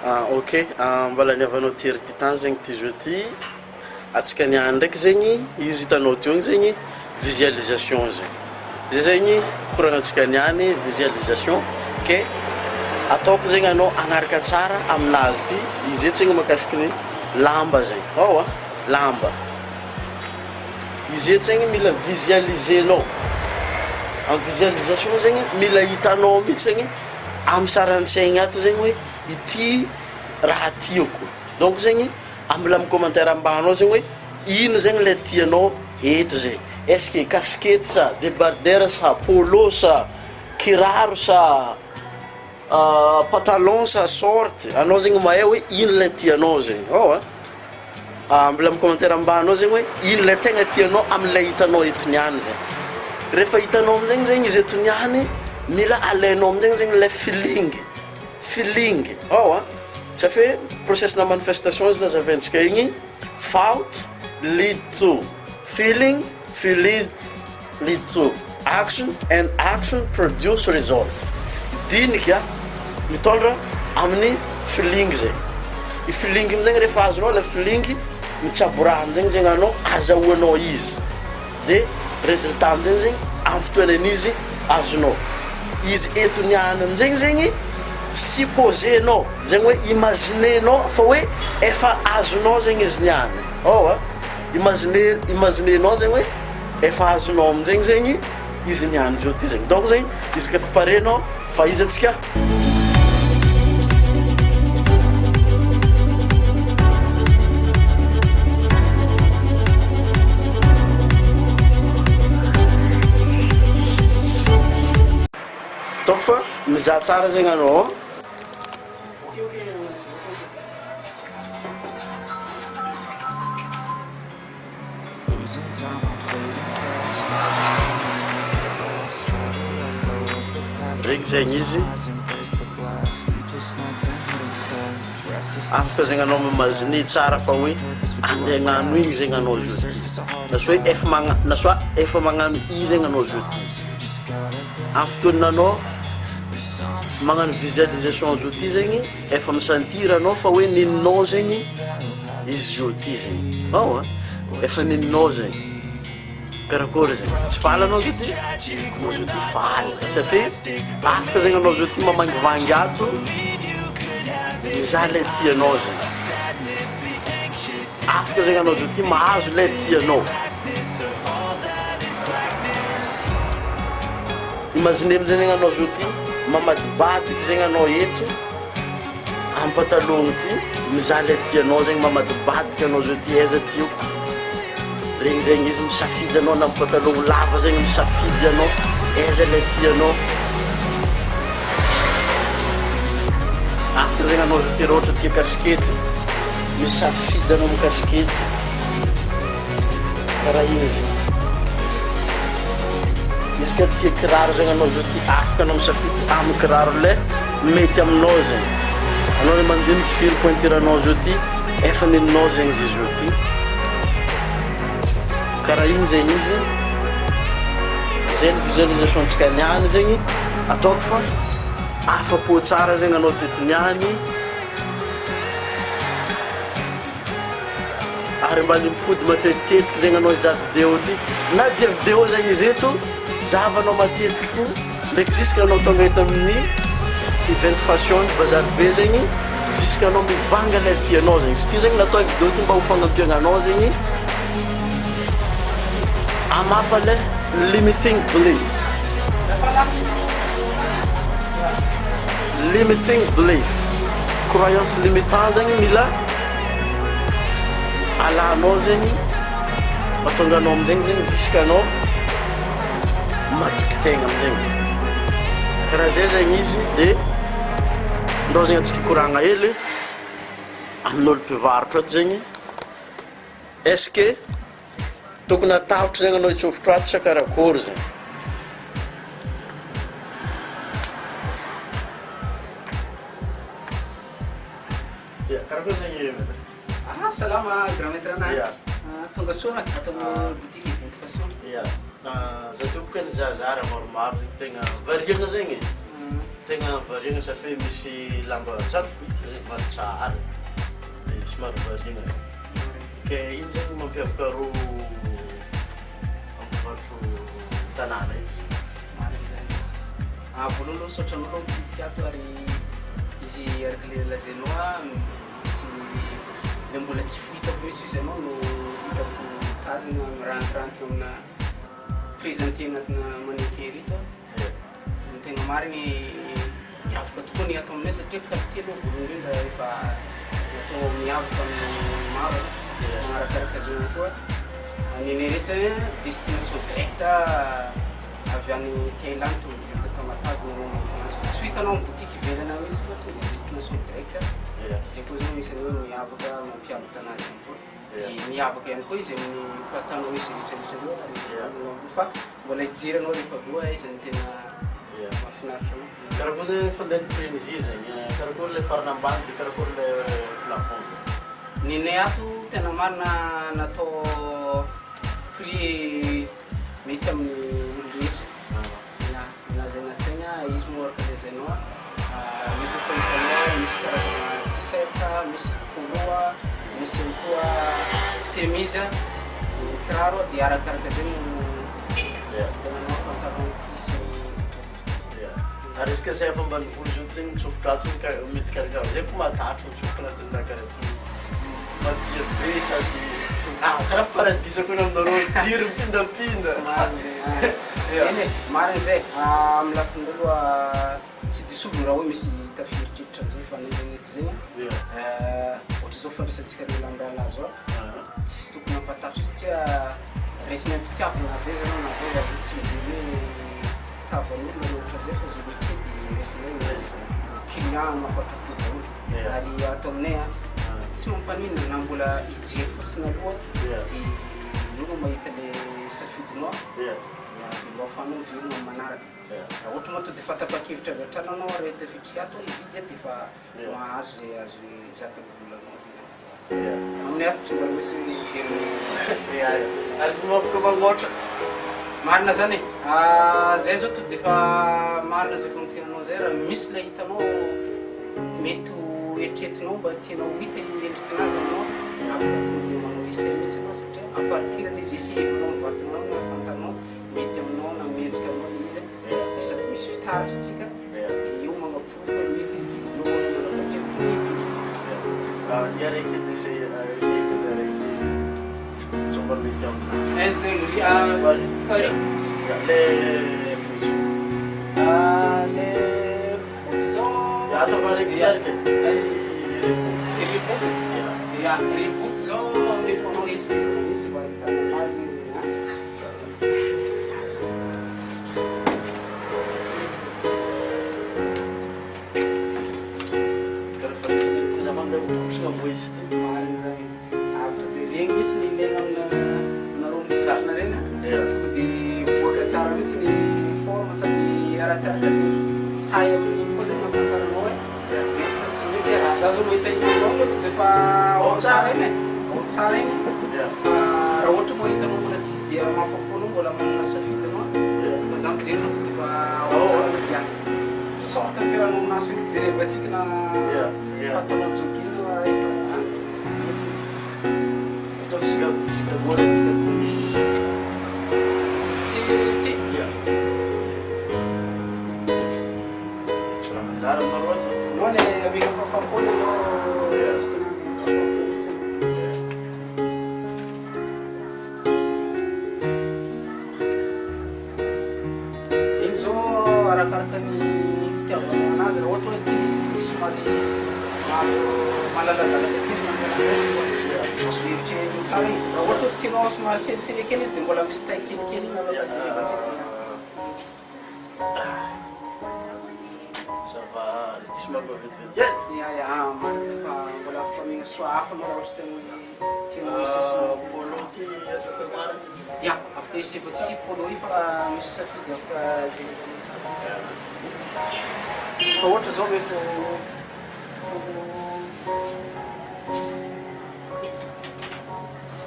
Ah ok, mbola niavanao tery ty tany zegny ty jeu ty, atsika niany ndraiky zegny izy hitanao teo igny zegny visualisation zegny, zay zegny koragnantsika niany visualisation ke ataoko zegny anao agnaraka tsara aminazy ty, izy eto zegny mahakasiky ny lamba zegny, ao a lamba, izy eto zegny mila visualiser-nao, amy visualisation zegny mila hitanao mihitsy zegny amy sary an-tsaigny ato zegny hoe ity raha tiako, donc zegny mbola amy commentaire ambany ao zegny hoe ino zegny le tianao eto zay, est ce que casquette sa debardeur sa polo sa kiraro sa pantalon sa short, anao zegny mahay hoe ino le tianao zegny, ao a. Mbola am commentaire ambany ao zegny hoe ino lay tegna tianao amlay hitanao eto niany zegny, rehefa hitanao amizegny zegny izy eto niany mila alainao amizegny zegny lay feeling, feeling ao an, ça fait process na manifestation izy nazavaintsika igny, thought lead to feeling, feeling lead to action and action produce result, dinika mitondra amin'ny feeling zay, io feeling io zegny rehefa azonao le feeling mitsabo raha amizegny zegny anao azahoanao izy de resultat amizegny zegny amy fotoanan'izy azonao, izy eto niany amizegny zegny supposer-nao zegny hoe imaginer-nao fa hoe efa azonao zegny izy niany, ao a. Imaginer imaginer-nao zegny hoe efa azonao aminjegny zegny izy niany zao ty zegny, donc zegny izy ka efa pare anao fa iza antsika. Ataoko fa mizaha tsara zegny anao. Regny zegny izy, afaka zegny anao mi-imaginer tsara fa hoe andeha hagnano igny zegny anao zao ty, na soit efa magna- na soit efa magnano i zegny anao zao ty, amin'ny fotoana anao magnano visualisation zao ty zegny. Efa mi-sentir anao fa hoe neninao zegny izy zao ty zegny, ao a, efa neninao zegny, karakôry zegny, tsy faly anao zao ty? Anao zao ty faly, satria afaka zegny anao zao ty mamangivangy ato mizaha lay tianao zegny, afaka zegny anao zao ty mahazo lay tianao. Imaginez amizay zegny anao zao ty mamadibadiky zegny anao eto am patalogno ty mizaha le tianao zegny mamadibadiky anao zao ty aiza tiako regny zegny izy misafidy anao na am patalogno lava zegny misafidy anao aiza le tianao afaka zegny anao zao ty raha ohatra tia kasikety misafidy anao am kasikety. Karaha iny izy. Izy ka tia kiraro zegny anao zao ty afaka anao misafidy amin'ny kiraro le mety aminao zegny. Anao le mandiniky firy pointure anao zao ty efa neninao zegny izy zao ty. Karaha iny zegny izy. Zay ny visualisation ntsika niany zegny ataoko fa afa-po tsara zegny anao teto niany. Ary mba mipody matetitetiky zegny anao hizaha video ty na dia video zegny izy eto zahavanao matetiky fo ndraiky jusque anao tonga eto amin'ny event fashion bazary be zegny jusque anao mivanga lay tianao zegny sy ty zegny natao video ty mba ho fagnampiagna anao zegny hamafa le limiting belief limiting belief croyance limitant zegny mila Alanao zegny mahatonga anao aminjegny zegny jusque anao matoky tegna aminjegny, karaha zay zegny izy de ndao zegny antsika hikoragna hely amin'olo mpivarotro ato zegny, est ce que tokony atahotro zegny anao hitsofotro ato sa karakôry zegny? Ya, karakory zegny i Maître? Ah, salama grand maître anah. Ya. Ah, tonga soa ato amin'ny boutique Event Fashion. Ya, za teo boka nizahazaha raha maromaro zegny tegna variana zegny e. Tegna variagna ça fait misy lamba tsara fohitaka zegny maro tsara de somary variagna ke ino zegny mampiavaka rô ampivarotro tanàna izy? Marina zany. Ah, voalohany aloha misaotra anao aloha mitsidika ato ary izy araka le lazainao ah, misy le mbola tsy fohitako mihitsy izy ianao no hitako tazana mirantiranty amina présenter agnatina mannequin ireto ah. Ny tegna marigny miavaka tokoa ny ato aminay satria qualité aloha voalohany indrindra efa natao miavaka amin'ny maro magnarakaraka zegny koa ny anay reto zany a destination directe avy any Thaïlande tonga direct Tamatave no anazy fa tsy ho hitanao amin'ny boutique ivelany agny mihitsy fa tonga de destination directe zay koa zany anisan'ny hoe miavaka mampiavaka anazy ihany koa. Dia miavaka ihany koa izy amin'ny fahatanao izy rehetra rehetra ireo ary fa mbola hijery anao rehefa avy eo aiza no tena mahafinaritra anao. Karakory zegny fandehan'ny prix-n'izy io zegny? Karakory le farany ambany de karakory le plafond zegny? Nenay ato tena marina natao prix mety amin'ny olo rehetra na na zay na tsy zegny izy moa araka lazainao io zao fa hitanao misy karazana t-shirt misy polo misy ihany koa chemise ny kiraro dia arakaraka zay no isafidiananao pantalon ty sy ny Ya. Ary izy ka zay efa ambanivolo zao ty zegny mitsofotra ato zegny ka mety karakara zay koa mahatahotro mitsofotra agnatin'ny raha karaha ty madia be sady ah karaha paradisa koa ny aminareo jiro mipindampinda. Marina eh. Ya. Eny e, marina zay. Amin'ny lafiny roa aloha tsy disovina raha hoe misy tafiheritreritra an'izay fa n'aiza n'aiza tsy zegny. Ya. Ohatra zao fandraisantsika lehilahy amin'ny rahalahy zao, tsisy tokony hampatahotra satria raisiny am-pitiavana na avy aiza anao na avy aiza ary zay tsy mijery hoe tavan'olona na ohatran'izay fa zay métier de raisinay ny client mahafatrapo daholo. Ary ato aminay an, tsy mampaninona na mbola hijery fotsiny aloha de eo no mahita le safidinao dia mba ahafahanao miverina amin'ny manaraka. Raha ohatra moa to de efa tapa-kevitra avy hatrany anao ary tafiditra ato hividy de efa mahazo zay azo zakan'ny volanao zany. Amin'ny hafa tsy mbola misy miverina. Ya, ya. Ary izy moa afaka magnotra. Marina zany e. Zay zao to de efa marina zay fanontanianao zay raha misy ilay hitanao mety ho eritreretinao mba tianao ho hita io endriky anazy aminao afaka tonga de manao essai mihitsy ianao satria à partir an'izy essayer-nao ny vatanao no ahafantaranao mety aminao na mendrika aminao ilay izy de sady misy fitaratra tsika de eo magnaporofo hoe mety izy de eo anao manapa-kevitra hoe hividy. Ny araiky edy essai essai-ko ny araiky tsy mba mety amiko. Aiza zegny ry Paris? Le fotsy. Le fotsy zao. Ataovy araiky araiky e. Reebok? Ya, Reebok zao ameko anao essai-nao mihitsy mba ahitanao azy. Marina zany. Ary to de regny mihitsy ny ilaina amina nareo mpitarina regny a. Tonga de mivoaka tsara mihitsy ny forme sady arakaraka ny taille amin'igny koa zany ahafantaranao hoe mety sa tsy mety. Raha za zao mahita iny anao aloha to de efa ao tsara iny e, ao tsara iny. Fa raha ohatra moa hitanao mbola tsy dia mahafapo anao mbola manana safidy anao fa za mijery anao to de efa ao tsara iny ihany. Sorte ny fiarahanao aminazy feky jerevantsika na pantalon jogging na efa an. Ataovy Chicago raiky Ty ty. Ya. Tsy raha manjary aminareo ato. Anao le amena fahafaham-po ny anao azoko ny fahafaham-po mihitsy. Iny zao arakaraka ny fitiavanao anazy raha ohatra hoe ty izy somary mahazo malaladalaka kely na ohatran'izay azo hevitra iny tsara iny. Raha ohatra hoe tianao somary serresere kely izy dia mbola misy taille kelikely iny afaka jerevantsika. Ça va, somary maventiventy kely. Ya ya, marina zay fa mbola afaka omena soa hafa anao raha ohatra tena hoe tianao hisy Polo ty afaka marina. Ya, afaka essayer-vantsika io polo io fa misy safidy afaka jerevana tsara mihitsy. Fa ohatra zao mety ho polo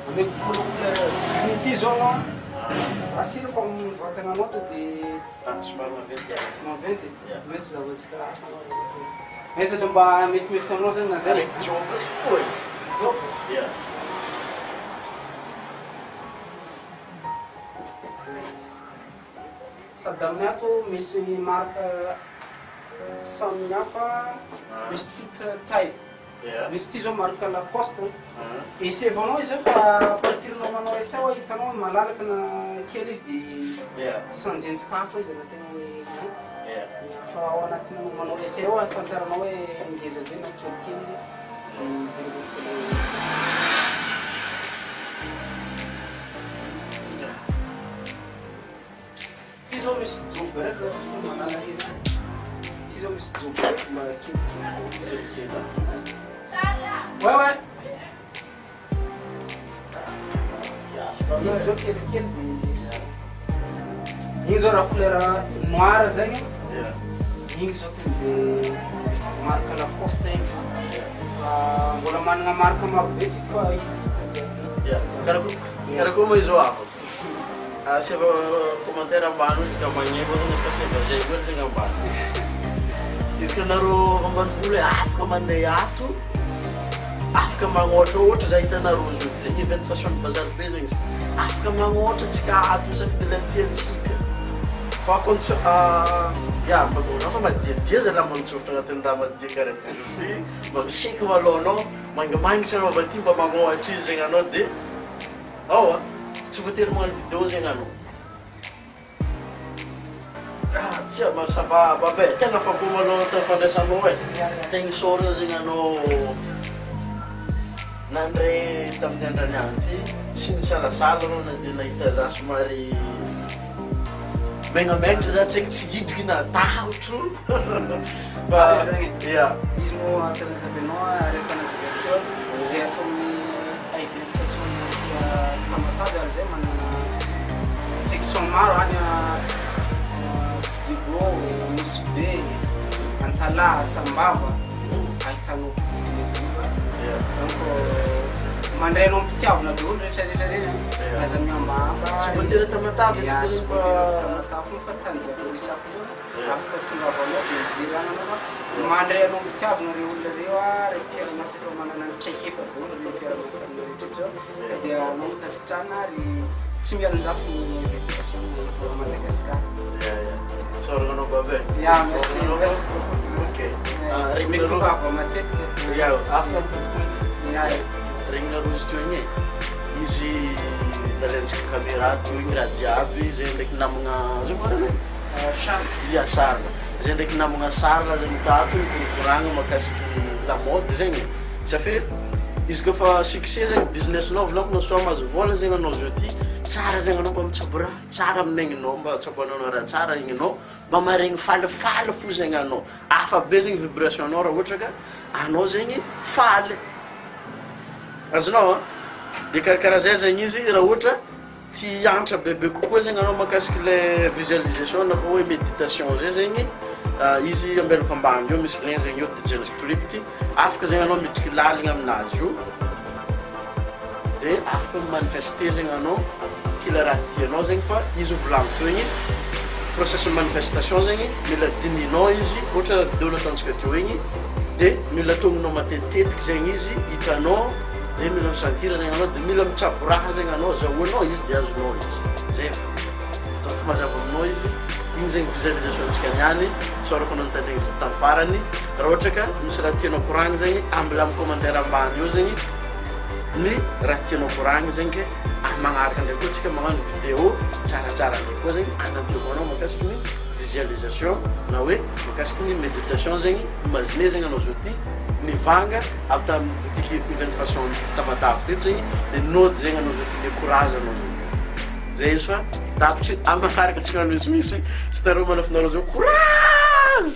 ameko polo couleur brune ty zao an. Za sira fa amin'ny vatagna anao to de Ah, somary maventy e. maventy. Yeah. Misy zavantsika hafa. Aiza le mba metimety aminao zany na zay? Araiky jôby regny koa e. Jôby. Yeah. Sady amin'ny ato misy marque samihafa, misy toute taille. Yeah. Misy ty zao marque Lacoste. Ah. Essaie-vanao izy fa à partir nao manao essai ao hitanao hoe malalaka na kely izy de Yeah. sanjentsika hafa izy raha tegna hoe Yeah. fa ao anatin'ny manao essai ao ahafantaranao hoe ngeza be na kelikely izy de jerentsika le Ty zao misy joby raiky raha tsy manala izy. Ty zao misy joby raiky mba kelikely. Kelikely. Ouais ouais. Kiasy Igny zao kelikely de igny zao raha couleur noir zegny. Yeah. Igny zao tonga de marque Lacoste igny. Fa mbola manana marque maro be tsika fa izy hitanjay. Yeah. Karakory moa izy io afaka? Asiava commentaire ambany izy ka magneva zany efa asiava zay koa zegny ambany. Izy ka nareo avy ambanivolo hoe afaka mandeha ato, afaka magnoatra ohatra za hitanareo zao ty zegny event fashion bazary be zegny izy. Afaka magnoatra antsika ato misafidy ilay tiantsika. Fa condition ya mba anao fa madiadia zalahy mba mitsofotra agnatin'ny raha madia karaha ty zao ty, mba miseky malôha anao, mangamangitra anao avy aty mba magnoatra izy zegny anao de ao a, tsy voatery magnano vidéo zegny anao. Ah, tsia maro ça va babe, tegna afa-po malôha tamin'ny fandraisanao e. Tegna isaorana zegny anao nandray tamin'ny andra niany ty, tsy nisalasala anao na de nahita za somary megnamenatra za tsy haiko tsy hidriky na tahotro fa Ary zegny. ya. Izy moa ampianazavanao ary ampanazavany teo zay atao amin'ny event fashion tia Tamatave ary zay manana section maro any Diego, Nosy Be, Antalaha, Sambava ahitanao boutique lehibe Yeah. donc mandray anao am-pitiavana daholo rehetrarehetra reny Yeah. aza miambahamba. Tsy voatery Tamatave Ya, eto tsy fa voatery Tamatave fa tany jiaby resako teo Yeah. afaka tonga avanao de mijery any anao fa mandray anao am-pitiavana reo olona reo a, reo mpiara-miasa efa manana ny traikefa daholo reo mpiara-miasa aminao rehetrarehetra reo ka dia anao minkasitrahana ary tsy mialon-jafy ny event fashion eto Madagascar. Ya. Isaorana anao babe. Ya, merci, Isaorana anao. merci beaucoup. Ok. Ah, regninareo Mitonga avy matetika. Ya, afaka mipodipody. Ya. Regninareo izy teo igny e. Izy nalaintsika caméra teo igny raha jiaby zay ndraiky namagna zay moa reny? Charles. Ya, Charles. Zay ndraiky namagna Charles zegny tato nikorokoragna mahakasiky la mode zegny. Ça fait izy koa fa succès zegny business-nao volaniko na soit mahazo vola zegny anao zao ty, tsara zegny anao mba mitsabo raha tsara amin'ny aigninao, mba tsaboanao raha tsara aigninao, mba maregny falifaly fo zegny anao. Hafa be zegny vibration-nao raha ohatra ka anao zegny faly. Azonao an? De karakaraha zay zegny izy raha ohatra ty hianatra bebe kokoa zegny anao mahakasiky le visualisation na koa hoe méditation zay zegny, izy ambelako ambany eo misy lien zegny eo DJ script, afaka zegny anao midriky laligna aminazy io de afaka mi-manifester zegny anao kila raha tianao zegny fa izy volagniko teo igny processus manifestation zegny mila dininao izy ohatra vidéo nataontsika teo igny de mila togninao matetitetiky zegny izy hitanao de mila mi-sentir zegny anao de mila mitsabo raha zegny anao azahoanao izy de azonao izy zay fo ataoko fa mazava aminao izy igny zegny visualisation antsika niany. Isaorako anao nitandregny izy tamin'ny farany. Raha ohatra ka misy raha tianao koragny zegny ambila amin'ny commentaire ambany eo zegny ny raha tianao koragny zegny ke amin'ny magnaraka ndraiky koa tsika magnano vidéo tsaratsara ndraiky koa zegny agnampiako anao mahakasiky ny visualisation na hoe mahakasiky ny méditation zegny. Imagine zegny anao zao ty nivanga avy tamin'ny boutique event fashion Tamatave teto zegny de nody zegny anao zao ty décourage anao zao ty zay izy fa tapitry amin'ny magnaraka tsy magnano misimisy sy nareo manafinareo zao courage.